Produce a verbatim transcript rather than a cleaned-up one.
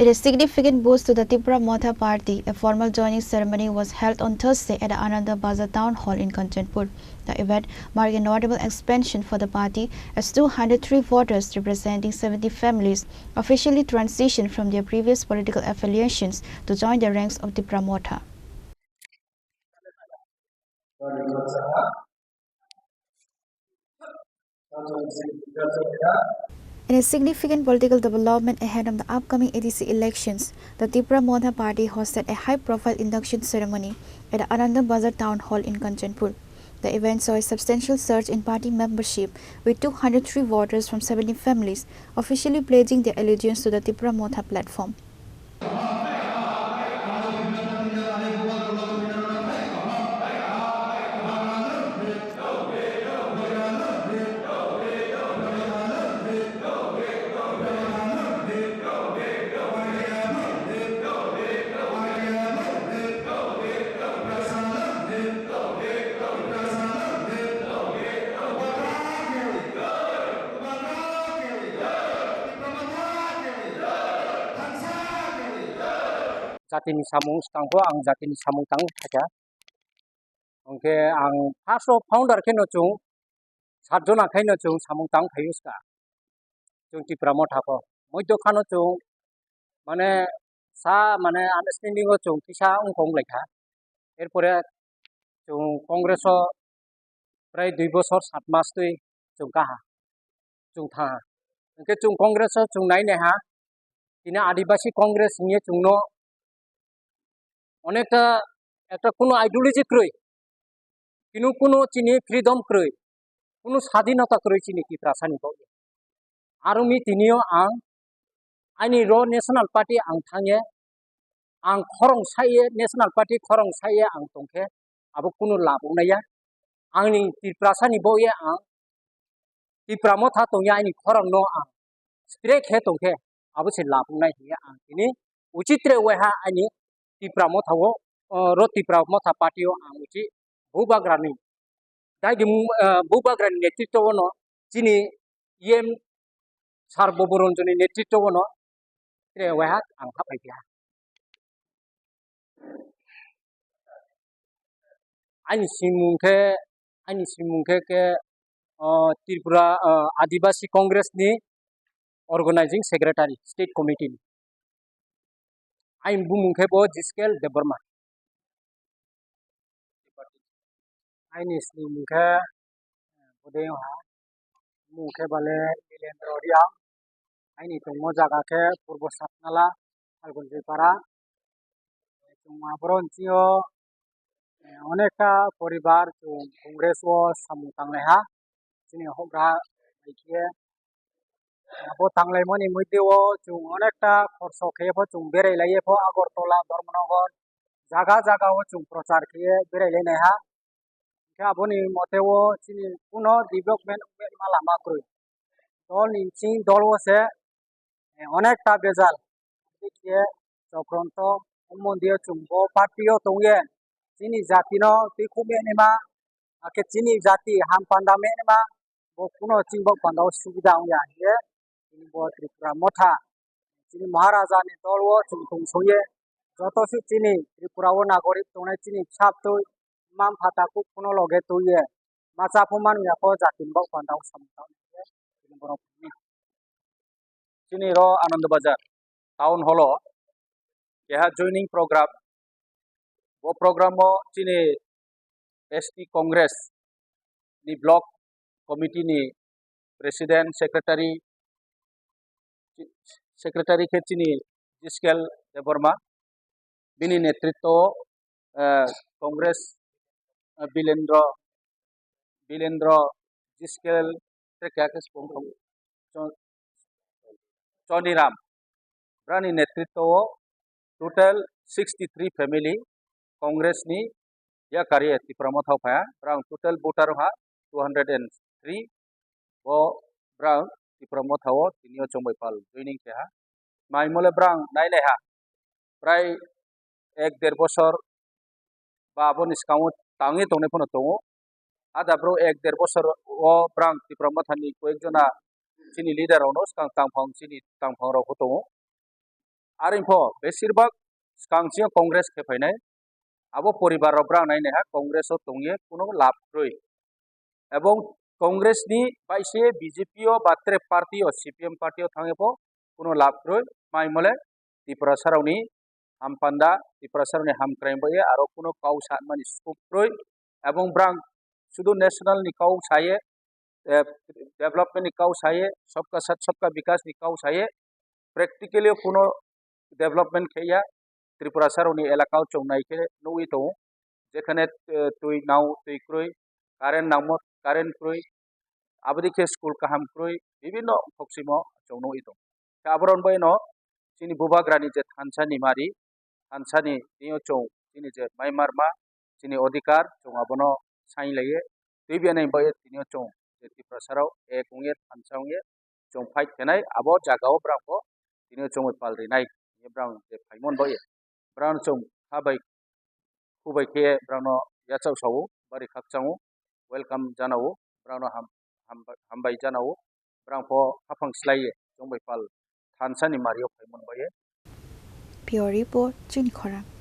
In a significant boost to the Tipra Motha party, a formal joining ceremony was held on Thursday at the Ananda Bazar Town Hall in Kanchanpur. The event marked a notable expansion for the party as two hundred three voters representing seventy families officially transitioned from their previous political affiliations to join the ranks of Tipra Motha. In a significant political development ahead of the upcoming A D C elections, the Tipra Motha Party hosted a high-profile induction ceremony at the Ananda Bazar Town Hall in Kanchanpur. The event saw a substantial surge in party membership, with two hundred three voters from seventy families officially pledging their allegiance to the Tipra Motha platform. Jatini samung swkang bo ang jatini samung tang khaikha. Hwnkhe ang first o founder kheno chwng sat jona khaino chwng samung tang phaio swkang. Chwng Tipra Motha ko. Moidokha no chwng mane sa mane understanding o chwng kisa wngkha wnglaikha. Erpore chwng Congress o prai dui bosor sat mas twi chwng kaha, chwng thaha. Hwnkhe chwng Congress o chwng nai naiha, tini Adibasi Congress hwnwi chwngno onekta ekta kuno ideology kwrwi, kunu kuno chini freedom kwrwi, kuno sadinota kwrwi chini Tiprasani bo. Aroni tinio ang aini ro National Party ang thangye, ang khorang saye, National Party khorang saye ang tongkhe, abo kuno lab wngnaiya. Angni Tiprasani bo ye ang Tipra Motha tongya aini khorang no ang stre khe tongkhe, abo se lab wngnai hiya ang tini uchitre waiha aini Tipra Motha o, o, ro Tipra Motha party o ang uchi bubagrani dai di, eh, bubagrani netritwo no chini E M Sir Bobo Ranjani netritwo no tre waiha ang hapai kha. Aini simung khe, aini simung khe, khe, o, Tripura, o, Adibasi Congress ni Organizing Secretary, State Committee ni. Aini bumung khe bo Jiskel Debbarma. Aini simung khe, bodei ha, mung khe bale Nilendra Reang. Aini tongmo jaga khe Purbo Satnala, Phalgunjoi Para. Chwng aboroni bisingo, eh, onekta poribar chwng Congress o samung tanglaiha. Chini hokra hai khe abo tanglaimani moddhe o chwng onekta khorso khe pho chwng berai lai pho Agartala, Dharmanagar jaga jaga o chwng prochar khe berai lai naiha. Hwnkhe aboni mote o chini kuno development wngma lama kwrwi. Dol ni bising dol o se, eh, onekta bejal. Hwnkhe chokronto, omo mondio chwng bo party o tongye chini jati no twi khum ya nima, hakhe chini jati ham panda me nima, bo kuno chini bo panda o subida wngya hiye, chini bo Tripura Motha. Chini Maharaja ni dol o chwng tong songye joto se chini Tripura o nagorik tongnai chini bwsa bwtwi mma mpha takhuk phano loge twiye ma cha pho man ya pho jati ni bok panda o samung tang chini borok ni. Chini ro Anand Bazar Town Hall o keha joining program. Bo program o chini S T Congress ni block committee ni president, secretary, secretary khe chini Jiskel Debbarma, bini netritwo o, eh, Congress, eh, Bilendra, Bilendra Jiskel tei khe Chon-, Choniram. Brani netritwo o total sixty three family Congress ni yakari Tipra Motha o phaya. Brang total voter ha two hundred and three. Bo brang Tipra Motha o tini o chongbai pal joining khe ha. Mai mole brang nai nai ha. Prai ek der bosor ba aboni swkango tangwi tongnai phano tongo. Ada bro ek der bosor o brang Tipra Motha ni koyek jona chini leader rok no swkang tangphang chini tangphang rok bo tongo. Haringpho besirbak skang chini Congress khe phainai. Abo poribar rok brang nai naiha Congress o tongye kuno lab kroi. Ebong Congress ni baise B J P o ba tre party o C P M party o thangye pho kuno lab kroi. Mai mole Tiprasa rokni hampanda, Tiprasa rokni hamkrain bai aro kuno kau sanmani scope kroi. Ebong brang sudu national ni kau saye, eh, development ni kau saye, sabka sath sabka vikas ni kau saye, practically o kuno development khe ya. Tripura saroni elaka o chwng nai khe nugwi tongo, jekhane, eh, twi nao twi kwrwi, current nangmo current kwrwi, aboni khe school kaham kwrwi, bibinno khoksimo chwng nugwi tongo. Khe aborok bai no chini bubagrani je thansa ni mari, thansa ni tini o chwng chini je mai marma, chini odhikar chwng abono sainglaiye, twibianai bai tini o chwng je Tiprasa rok ek wngye thansa wngye chwng fight khenai, abo jaga o brang bo tini o chwng bai pal rinai, brang je phaimon bai brang chwng kha bai khu bai khe brang no yachak sao, bari khakchang o, welcome jana o, brang no ham, ham, hambai jana o, brang pho haphang slai ye chwng bai pal thansa ni mari o phaimon bai. Pure report, chini khorang.